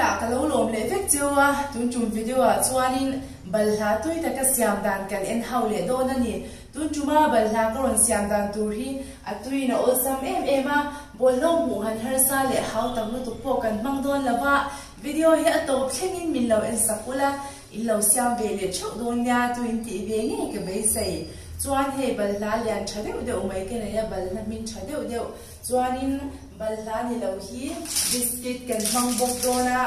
berah ka lo lawm leh vek cheu a, tun tum video ah chuanin balhla tui taka siam dan kan en hau leh dawn a ni. Tun tuma balhla ka rawn siam dan tur hi a tuiin a awlsam em em a, bawlhlo hmuh han harsa leh hau tak lutuk pawh kan hmang dawn lo va, video hi a tawp thlengin min lo en sak ula, in lo siam ve leh theuh dawn nia tuin tih ve ngei ka beisei. Chuan hei balhla lian tha deuh deuh mai ka nei a, balhla hming tha deuh deuh. Chuanin balhla ni lo hi biscuit kan hmang bawk dawn a,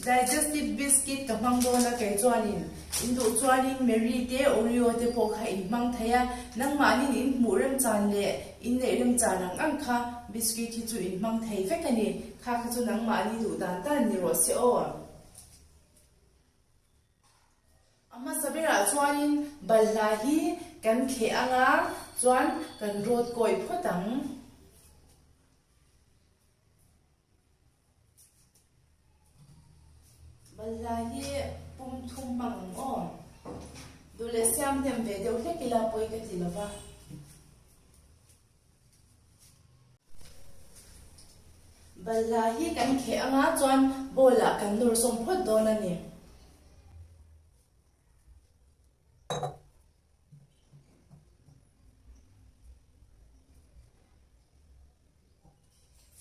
digestive biscuit ka hmang dawn a kei chuanin in duh chuanin Marie te Oreo te pawh kha in hmang thei a, nangmahnin in hmuh remchan leh in neih remchan ang ang kha biscuit hi chu in hmang thei vek a ni, kha kha chu nangmahni duh dan dan ni rawh se aw. A hmasa berah chuanin balhla hi kan kheh ang a, chuan kan rawt kawi phawt ang. Balhla hi pum thum hmang ang aw. Duh leh siam hnem ve deuh hlek ila pawi ka ti lova. Balhla hi kan kheh anga chuan bowl ah kan nawr sawm phawt dawn a ni.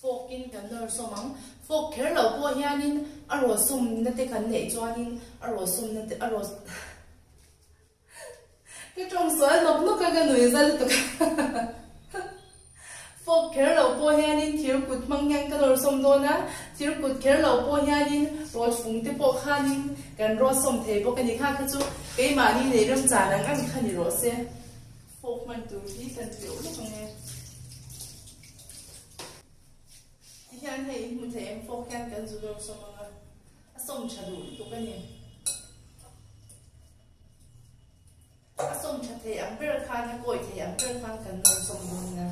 Fork in kan nawr sawm ang. Fork kher lo pawh hianin a rawh sawmna te kan neih chuanin a rawh sawmna te a rawh Ka tawng sual nawk nawk a ka nui za lutuk a. Fork kher lo pawh hianin thir kut hmang hian ka nawr sawm dawn a, thir kut kher lo pawh hianin rawt fung te pawh khanin kan rawt sawm thei bawk a ni. Kha kha chu keimahni nei remchan ang ang kha ni rawh se. Fork hman tur hi kan tleuh lawk ang e. Tihian hei in hmu thei em fork hian kan zu nawr sawm ang a, a sawm tha duh lutuk a ni. A sawm tha thei ang ber khan a kawi thei ang ber khan kan nawr sawm dawn nia.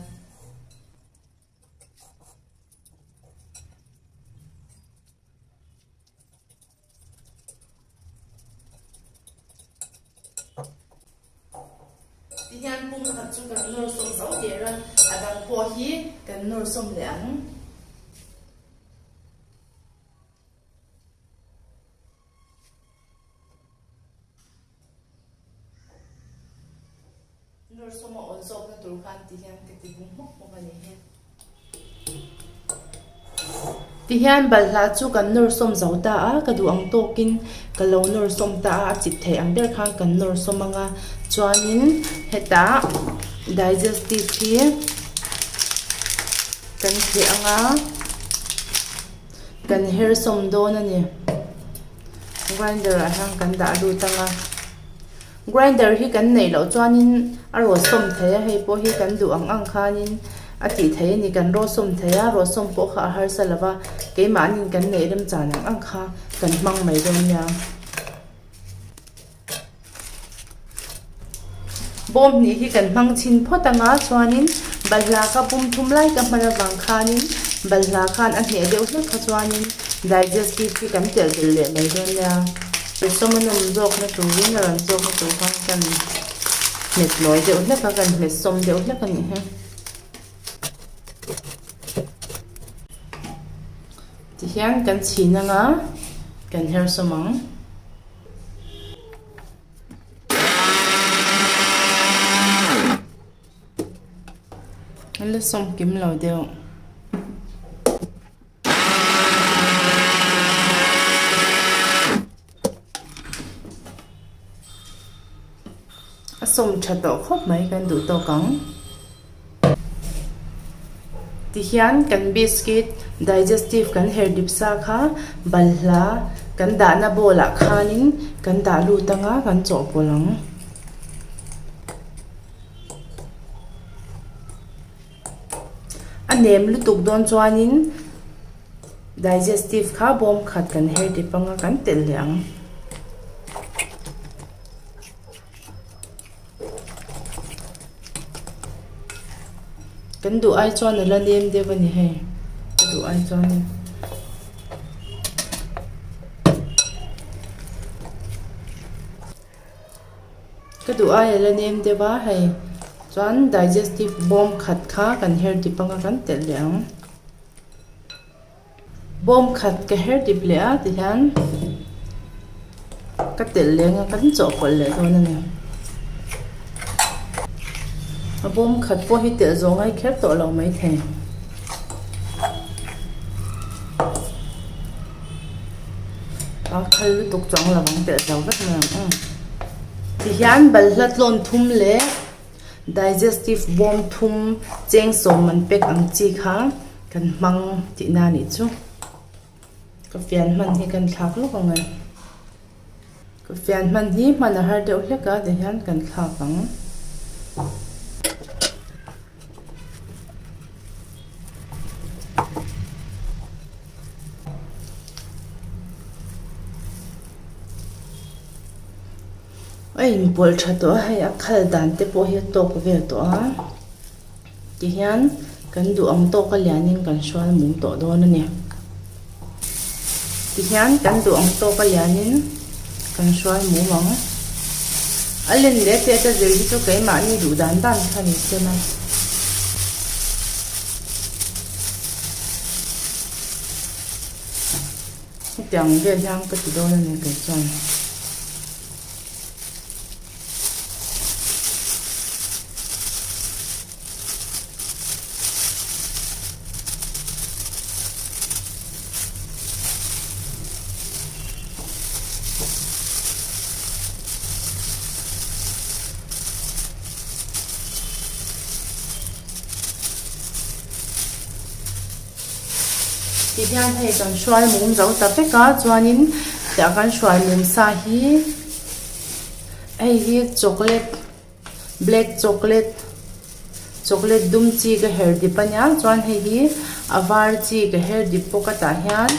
Tihian pum khat chu kan nawr sawm zo der a, a dang pawh hi kan nawr sawm leh ang. Nawr sawma awn zawkna tur khan ti hian ka ti bung hmawk hmawk a ni hi. Ti hian balhla chu kan nawr sawm zo ta a, ka duh ang tawkin ka lo nawr sawm ta a, a chip theih ang ber khan kan nawr sawm ang a, chuanin hetah digestive hi kan theh ang a. Kan her sawm dawn a ni. Grinder ah hian kan dah lut ang a. Grinder hi kan neih loh chuanin a rawt sawm thei a, hei pawh hi kan duh ang ang khanin a tih theih a ni. Kan rawt sawm thei a, rawt sawm pawh kha a harsa lo va, keimahniin kan neih remchan ang ang kha kan hmang mai dawn nia. Bawm hnih hi kan hmang chhin phawt anga chuanin balhla kha pum thum lai ka hman avang khanin balhla khan a hneh deuh hlek kha chuanin digestive hi kan telh belh leh mai dawn nia. Sawm a nawm zawkna turin a rawn zawkna tur khan kan hmet nawi deuh hlek a kan hmet sawm deuh hlek a nih hi. Tihian kan chhin anga kan her sawm ang. An la sawm kim lo deuh. A sawm tha tawh khawp mai kan duh tawk ang. Tihian kan biscuit digestive kan her dip sa kha balhla kan dahna bowl ah khanin kan dah lut anga kan chawhpawlh ang. A nem lutuk dawn chuanin digestive kha bawm khat kan her dip anga kan telh leh ang. Kan duh ai chuan a la nem deuh a ni hei ka duh ai chuanin. Ka duh ai a la nem deuh a hei chuan digestive bawm khat kha kan her dip anga kan telh leh ang. Bawm khat ka her dip leh a tihian ka telh leh anga kan chawhpawlh leh dawn a ni. A bawm khat pawh hi telh zawh ngai kher tawh lo maithei. A khal lutuk chuang lo ang telh zo vek mai ang aw. Tihian balhla tlawn thum leh digestive bawm thum cheng sawm an pack ang chi kha kan hmang tihna a nih chu. Ka fian hman hi kan thlak lawk ang e. Ka fian hman hi hman a har deuh hlek a tihian kan thlak ang. A inpawlh tha tawh a hei a khal dan te pawh hi a tawk vel tawh a tihian kan duh ang tawk a lianin kan hrual mum tawh dawn a ni tihian kan duh ang tawk a lianin kan hrual mum ang a len leh te ata zir hi chu keimahni duh dan dan kha ni se la. Hetiang vel hian ka ti dawn a ni kei chuan. Tihian hei kan hruai mum zo ta vek a chuanin tiah kan hruai mum sa hi hei hi chocolate black chocolate chocolate dum chi ka her dip a nia chuan hei hi a var chi ka her dip bawk a tah hian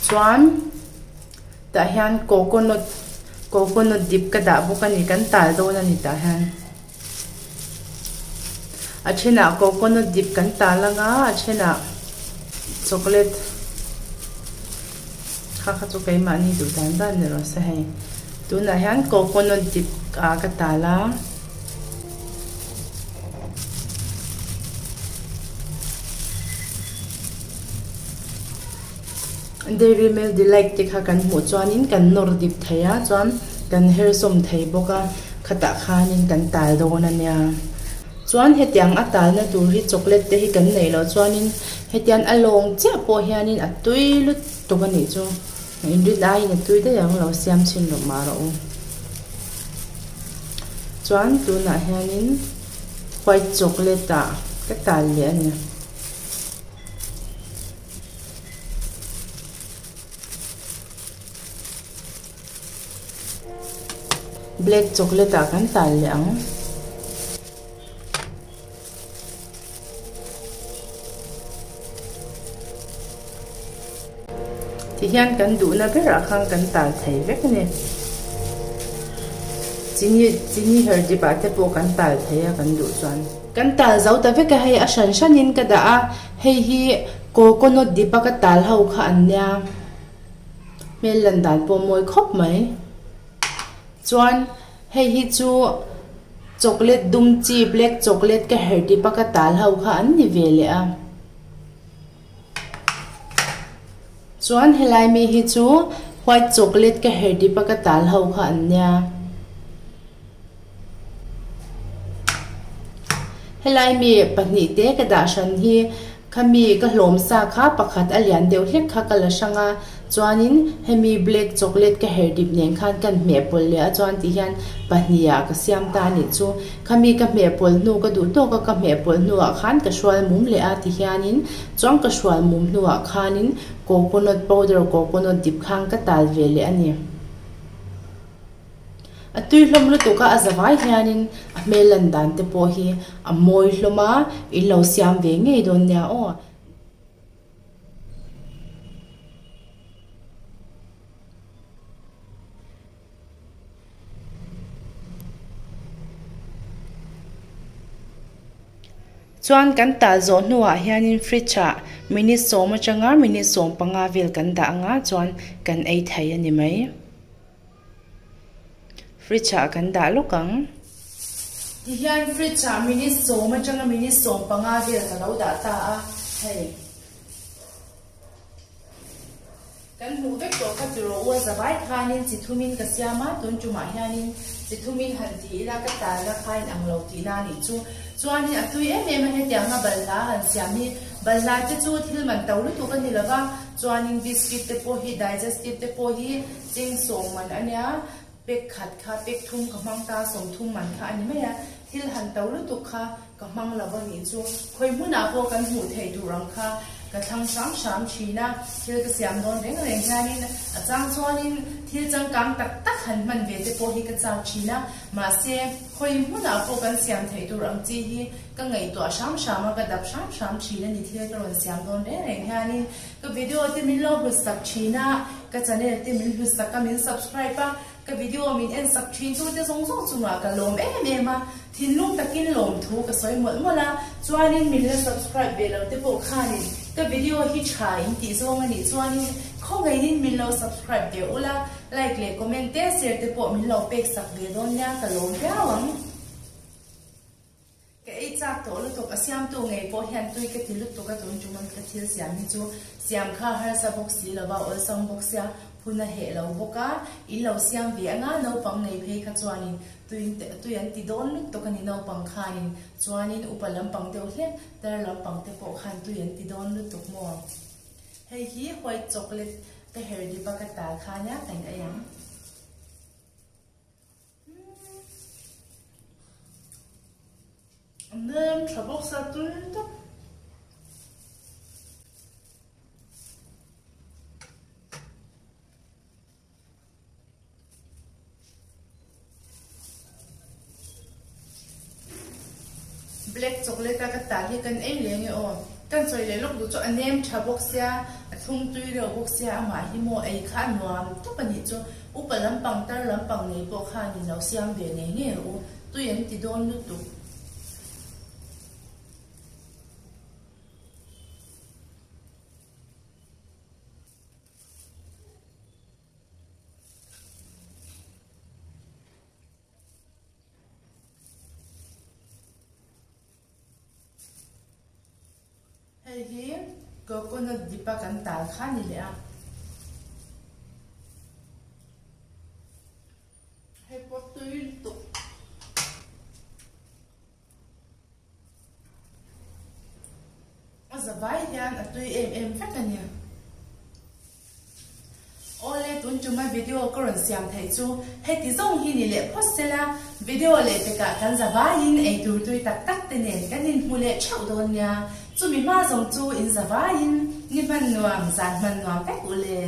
chuan tah hian coconut coconut dip ka dah bawk a ni kan tal dawn a ni tah hian. A thenah coconut dip kan tal ang a a thenah chocolate kha kha chu keimahni duh dan dan ni rawh se hei tunah hian coconut dip ah ka tal a. Dairy Milk Delight te kha kan hmuh chuanin kan nawr dip thei a chuan kan her sawm thei bawk a khatah khanin kan tal dawn a nia chuan hetiang a talna tur hi chocolate te hi kan neih loh chuanin hetiang a lawng chiah pawh hianin a tui lutuk a nih chu inrin aiin a tui daih ang lo siam chhin rawh mah rawh u chuan tunah hianin white chocolate ah ka tal leh a ni. Black chocolate ah kan tal leh ang. Tihian kan duhna berah khan kan tal thei vek a ni. Chini chini her dip ah te pawh kan tal thei a kan duh chuan. Kan tal zo ta vek a hei a hran hranin ka dah a. Hei hi coconut dip a ka tal ho kha an nia hmel lan dan pawh mawi khawp mai chuan hei hi chu chocolate dum chi black chocolate ka her dip a ka tal ho kha an ni ve leh a chuan helai mi hi chu white chocolate ka her dip a ka tal ho kha an nia. Helai mi pahnihte ka dah hran hi khami ka hlawm sa kha pakhat a lian deuh hlek kha ka la hrang a chuanin hemi black chocolate ka her dip nen khan kan hmeh pawlh leh a chuan tih hian pahnih ah ka siam ta a nih chu khami ka hmeh pawlh hnu ka duh tawk a ka hmeh pawlh hnuah khan ka hrual mum leh a ti hianin chuan ka hrual mum hnuah khanin coconut powder coconut dip khan ka tal ve leh a ni. A tui hlawm lutuk a, a zavai hianin a hmel lan dan te pawh hi a mawi hlawm a, in lo siam ve ngei dawn nia aw. Chuan kan tal zawh hnuah hianin fridge ah minute sawm atanga minute 15 vel kan dah anga chuan kan ei thei a ni mai. Fridge ah kan dah lawk ang. Tihian fridge ah minute sawm atanga minute 15 vel ka lo dah ta a hei. Kan hmuh vek tawh kha tiraw u a zavai khanin chi thumin ka siam a, tun tumah hianin chi thumin han ti ila ka talna kha in ang lo tihna a nih chu. Chuanin a tui em em a hetianga balhla han siam hi balhla te chu thil man to lutuk a ni lova, chuanin biscuit te pawh hi digestive te pawh hi cheng sawm man a nia, pack khat kha pack thum ka hmang ta sawmthum man kha a ni mai a, thil han to lutuk kha Ka hmang lo a nih chu. Khawi hmunah pawh kan hmuh theih tur ang kha ka thlang hram hram thin a, thil ka siam dawn reng reng hianin a chang chuanin thil changkang tak tak han hman ve te pawh hi ka chak thin a, mahse khawi hmunah pawh kan siam theih tur ang chi hi ka ngaihtuah hram hram a, ka dap hram hram thin a ni thil ka rawn siam dawn reng reng hianin ka video te min lo hlut sak thin a, ka channel te min hlut sak a, min subscribe a. Ka video min en sak thin tu te zawng zawng chungah ka lawm em em a, thinlung takin lawmthu ka sawi mawlh mawlh a, chuanin min la subscribe ve lo te pawh khanin ka video hi tha in tih zawng a nih chuanin khawngaihin min lo subscribe ve ula, like leh comment te share te pawh min lo pek sak ve dawn nia ka lawm viau ang. Ka ei chak tawh lutuk, a siamtu ngei pawh hian tui ka ti lutuk a tun tum ka thil siam hi chu siam kha harsa bawk si lova awlsam bawk sia phun a heh lo bawk a, in lo siam ve anga naupang nei phei kha chuanin tui tui an ti dawn lutuk a ni naupang khanin chuanin upa lampang deuh hlek tar lampang te pawh khan tui an ti dawn lutuk maw. Hei hi white chocolate ka her dip a ka tal kha nia kan ei ang. Nem tha bawk sa tui tak. Black chocolate a ka tah hi kan ei leh nge aw. Kan sawi leh lawk duh chu a nem tha bawk sia, a thlum tui reuh bawk sia, amah hi maw ei kha a nuam tawp a nih chu. Upa lampang tar lampang nei pawh khan in lo siam ve ngei ngei rawh u, tui an ti dawn lutuk. Hei hi coconut dip a kan tal kha ni leh a. Hei pawh tui lutuk. A za vai hian a tui em em vek a ni. Awle tun tuma video ka rawn siam theih chu heti zawng hi ni leh phawt sela, video leh pekah kan za vaiin eitur tui tak tak te nen kan inhmu leh theuh dawn nia, chumi hma zawng chu in za vaiin ni hman nuam, zan hman nuam vek u le.